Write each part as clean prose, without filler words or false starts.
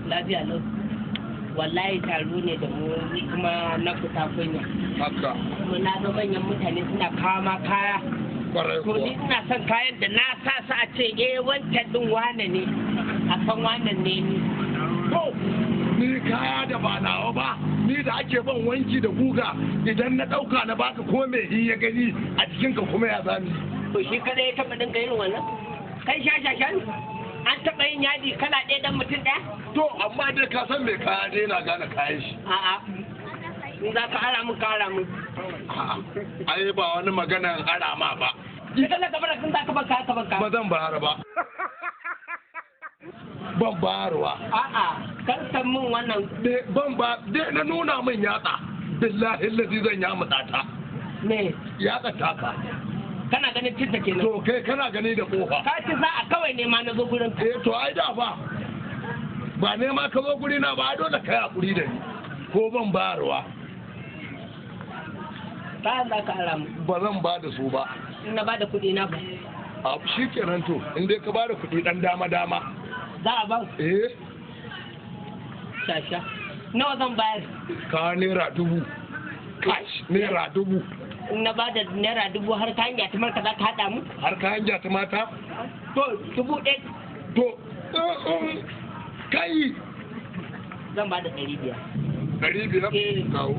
Lafiya lau. Wallahi taro ne da mu kuma na fita kunya. Haka. Kuma na ga manyan mutane suna kawo ma kaya. Kwarai To ni kuwa. ina son kayan da na sa su a ce eh wancan din wane ne. A san wannan ne ni. To, ni kaya da ba nawa ba, ni da ake ban wanki da guga idan na ɗauka na baka ko me in ya gani a cikinka kuma ya zami. To shi kada ya taɓa dinka irin wannan? Kai sha sha sha ne? An taɓa yin yadi kala ɗaya dan mutum ɗaya? To, amma dai ka san me kaya dai yana gane kayan shi. A'a. In za ka ara mun ka ara mun. A'a, ai ba wani magana ara ma ba. Ki kala ka bara sun za ka ban kaya ka ban kaya. Ba zan bayar ba. Ban bayarwa. A'a, kar ka min wannan. Ban ba, dai na nuna min yatsa. Billahi lazi zan ya mutsa ta. Me? Yatsa taka. Kana ganin cinta kenan. To kai kana gani da kofa. Ka ci sa'a kawai ne ma na zo gurin ka. Eh to ai da ba. Ba ne ma ka zo guri na ba dole kai hakuri da ni. Ko ban bayarwa. Kayan za ka ara mu. Ba zan ba da su ba. In na ba da kuɗi na ba. A shi kenan to in dai ka ba da kuɗi ɗan dama dama. Za a ban Eh shasha. Nawa zan bayar? ka ₦1000. Cash ₦1000. In na ba da ₦1000 har kayan gyatumar ka za ka haɗa mu? Har kayan gyata mata? To 1000. To kai Zan ba da 500. 500? Eh. Kawo.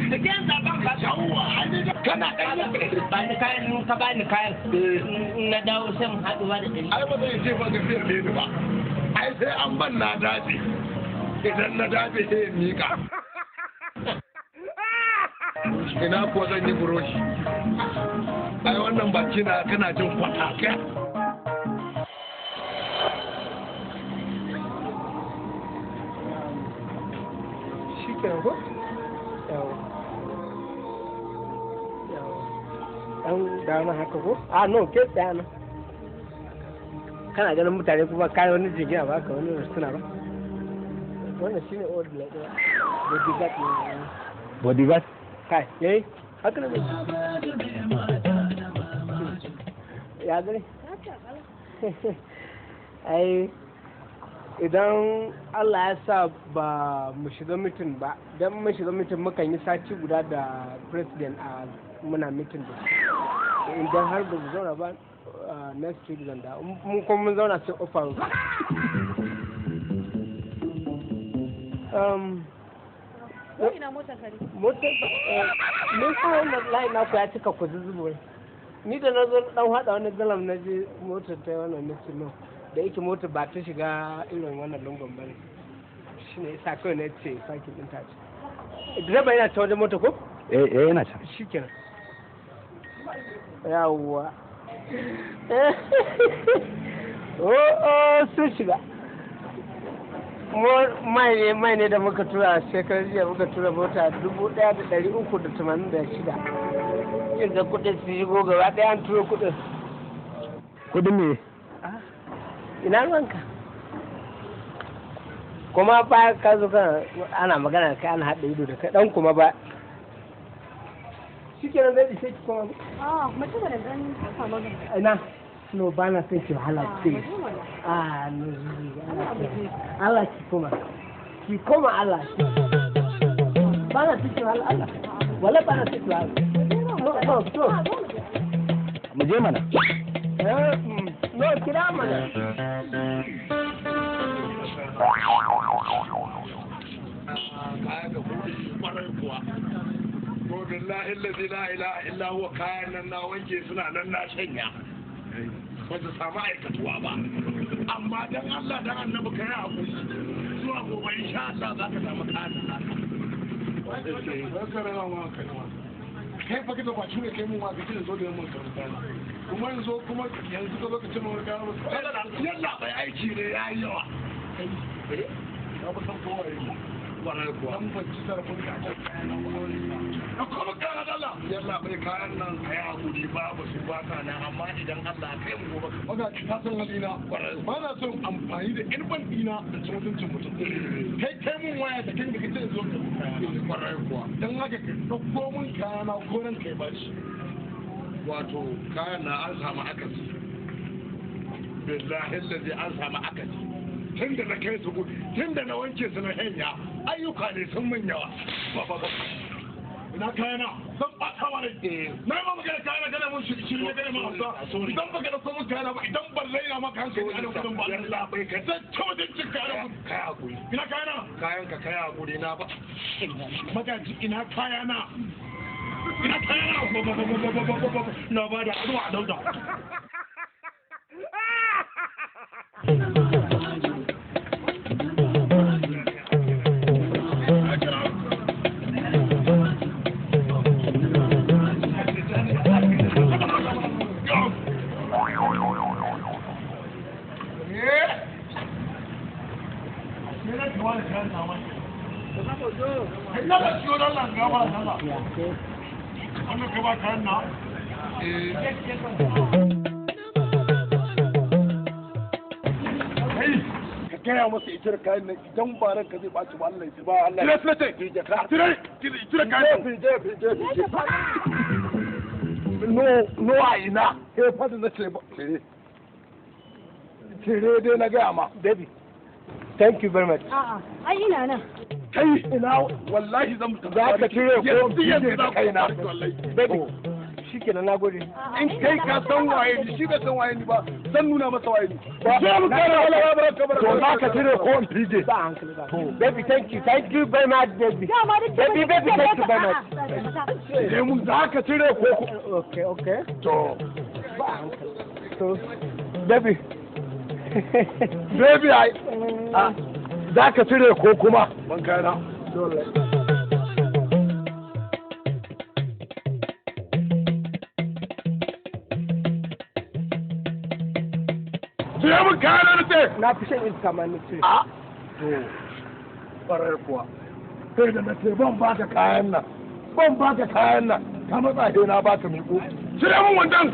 Idan zaban ba Yawwa, ai ni da- kana ɗan ba ni kayan in ka ba ni kayan. In na dawo sai mu haɗu ba da 100. Ai ba zai ce ba gafiyar ne ba. Ai sai an ban na dace. Idan na dace sai in miƙa. Ina ko zan yi buroshi. Ai wannan baki na kana jin kwata kai. Shi kenan ko? Yawa. Yawa. Ɗan dama haka ko? A no, ke tsaya nan. Kana ganin mutane kuma kayan wani jigina ba ka wani suna ba. Wannan shine old like bodyguard ne. Bodyguard? Kai, yayi haka ne. Ya gani? Ai idan Allah ya sa ba mu shiga mitin ba, don mu shiga mitin mukan yi sati guda da president a muna mitin da shi. Idan har ba mu zauna ba next week zan da mun kuma mun zauna sai offer. Ina motar ka ne? Motar mun sa wannan layi naku ya cika ku zuzubo. Ni da na zo dan hada wani galam na je motar ta wannan nace no. Da yake motar ba ta shiga irin wannan lungun bane. Shine yasa kawai na ce parking din ta ce. Direba yana ta wajen mota ko? Eh eh yana can. Shikenan. Yawwa. Oh oh sun shiga. Mai ne da muka tura shekarar jiya muka tura mota 1386. Yin da kudin su shigo gaba ɗaya an turo kudin. Kudin me? Ina ruwanka? Kuma ba ka zo kana ana magana kai ana haɗa ido da kai ɗan kuma ba. Shi kenan zai ishe ki kuma. Ah, mace da dan samu gaba. Ina? No, ba na son ki wahala please. Ah, no, Allah ki koma. Ki koma Allah. Ba na son ki wahala Allah. Wala ba na son ki wahala. No, no, no. Mu je mana. No, kira mana. Kaya da kuɗi kwarai kuwa. To billahi allazi la ilaha illa huwa kayan nan na wanke suna nan na shanya. Ba su samu aikatuwa ba. Amma dan Allah dan annabi kai hakuri. Zuwa gobe insha Allah za ka samu kayan nan naka. Kai fa kika kwaci ne kai mun wa kace zo da mun karanta. Kuma yanzu kuma yanzu ka zo ka ce mun kayan ba. Yalla bai aiki ne yayi yawa. Kai ka ba san kowa ne. Kwarai kuwa. Dan ban ci zarafin ka a kayan nan ba. Kuma kana da Allah. Yalla bai kayan nan kai hakuri babu su baka nan amma idan Allah kai mu gobe. Maga ka san halina. Ba na son amfani da irban dina da cin mutuncin mutum. Kai kai mun waya da kai da kace zo ka kayana. Kwarai kuwa. Dan haka ka dauko mun kayana ko ran kai bashi. Wato kayan na an samu akasi. Billahi allazi an samu akasi. Tun da na kai su, tun da na wanke su na hanya, ayyuka ne sun min yawa. Ba. Ina kayana, zan ɓata wa rai. Na yi ma magana kayana kana mun shirye kana mun hausa. Idan baka da komai kayana ba, idan ban raina maka hankali a nan gudun ba. Yalla bai kai. Zan ci mutuncin kayana. Kai hakuri. Ina kayana? Kayan ka kai hakuri na ba. Magaji ina kayana. Ina kayana. Ba. Na ba da zuwa a dauda. Ka gaya masa ita da kayan nan idan ba ranka zai ɓaci ba Allah ya ba Allah. Tire tire tire tire kayan. Fije fije fije. No no a ina he fadi na ce ba tire. Tire dai na gaya ma. Baby, thank you very much. A'a, ai ina nan. Kai ina wallahi zan mutu. Za ka cire ko yanzu yanzu za kaina. Baby, shikenan na gode. In kai ka san waye ni shi bai san waye ni ba zan nuna masa waye ni. Ba sai mu kare wala ba baraka baraka. To za ka cire ko in fije. Ba hankali ba. Baby, thank you. Thank you very much, baby. Dama duk Baby, baby, thank you very much. Sai mun za ka cire ko Okay, okay. to Ba hankali. To, baby. baby ai za ka cire ko kuma ban kayana. Dole. Cire mun kayana na ce. Na fi shan iska ma na cire. A to farar kuwa sai da na ce ban baka kayan nan ban baka kayan nan ka matsa sai na baka miƙo cire mun wandan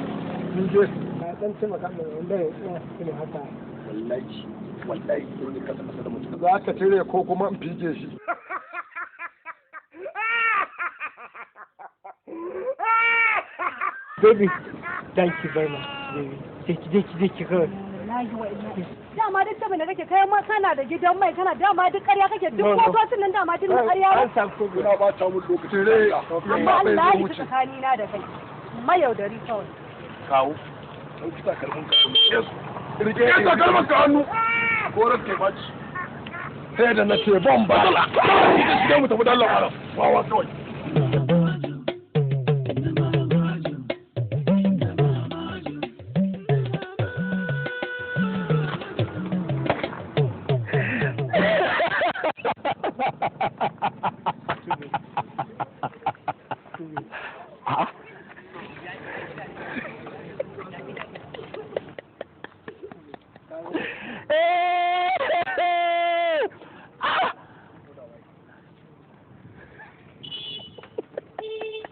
ni je Na dan taimaka min wanda ya ina haka. wallahi wallahi sai ni kasa kasa da mutum za ka cire ko kuma in fige shi. Baby, thank you very much, baby. Jeki, jeki, jeki kawai. Wallahi wa ina. Dama duk da kake kai ma kana da gidan mai kana dama duk ƙarya kake duk No, no. motocin nan dama duk na ƙarya An ne. samu problem. Ina ba ta mun lokaci cire Amma Allah ya yi tsakanina da kai. Mayaudari kawai. Kawo ɗauki takalmin ka hannu rike takalmin ka hannu ko ran kai baci sai da na ce ban ba sai mu tafi dallan malam wawa kawai.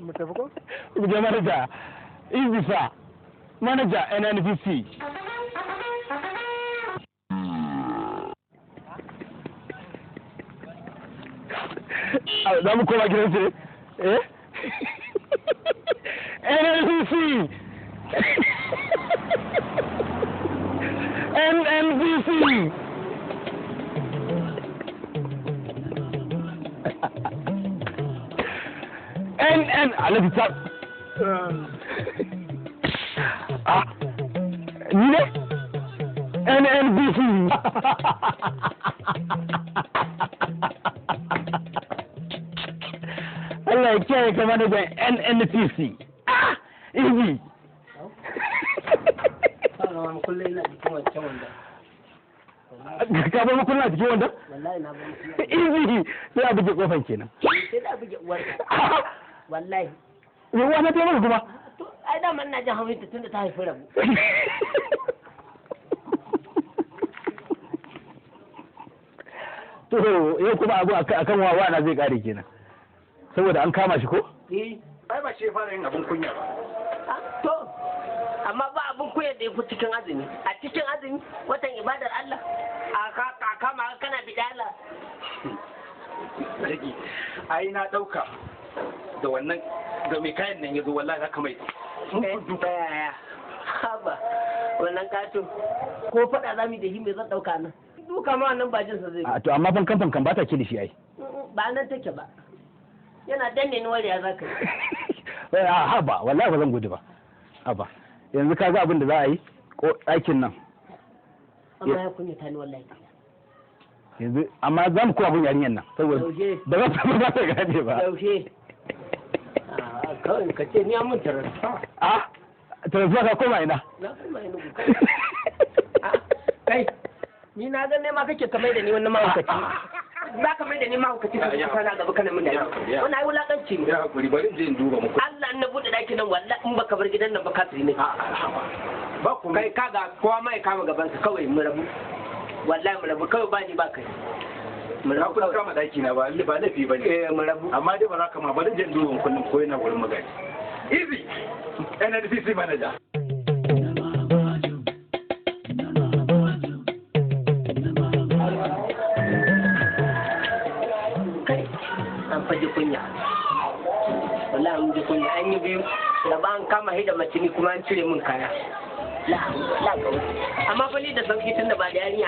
Mu tafi ko? Je manager, easy sir. Manager NNPC. Za mu koma gidan su ne? Eh? NNPC! NNPC! NN Alhaji ta Ah, ni ne? NNBC. Allah ya kiyaye ka manajan NNPC. Ah, easy. Fara kullum ina jikin wancan wanda. Ka bar makullin a cikin wanda? Wallahi na bar makullin. Easy. Sai a buge kofan kenan. Sai da buge uwarka. Wallahi. Ruwa na taimaka kuma. To ai dama ina jin haushin ta tunda ta haifi rabu. To yau kuma abu akan wawa na zai kare kenan. Saboda an kama shi ko? Eh. Ai ba shi ya fara yin abin kunya ba. To amma ba abin kunya da ya fi cikin azumi. A cikin azumi watan ibadar Allah. A kama kana bidala. Rage. Ai na dauka da wannan da mai kayan nan ya zo wallahi zaka mai. Yaya. Haba wannan kato ko faɗa za mu yi da shi me zan ɗauka nan. Duka ma wannan ba jinsa zai. A to amma fankan fankan ba ta kilishi ai. Ba nan take ba. Yana danne ni wariya za ka yi. A ha ba wallahi ba zan gudu ba. Haba yanzu ka ga abin da za a yi ko ɗakin nan. Amma ya kunyata ni wallahi. Yanzu amma za mu kowa gun yarinyar nan saboda ba za ta ba ta gane ba. Yaushe. Kawai ka ce ni an mun transfer. A transfer ka koma ina. Na koma Enugu. Kai ni na ga nema kake kamar da ni wani mahaukaci. Za ka mai da ni mahaukaci ka kusa na gaba kana mun da wannan ai wulakanci ne. Ya hakuri bari in je in duba muku. Allah in na bude ɗakin nan wallahi in baka bar gidan nan ba kafiri ne. Ba ku kai kaga kowa ma ya kama gaban sa kawai mu rabu. Wallahi mu rabu kawai ba ni ba kai. Mu rabu kawai. Kama ɗaki na ba ba laifi bane. Eh mu rabu. Amma dai ba za ka ma bari in je in duba kullum ko yana wurin magaji. Easy NNPC manager. An faji kunya. Wallahi an ji kunya an yi biyu da ba an kama hida mace ni kuma an cire min kaya. La la amma fa ni da sauki tunda ba da yarinya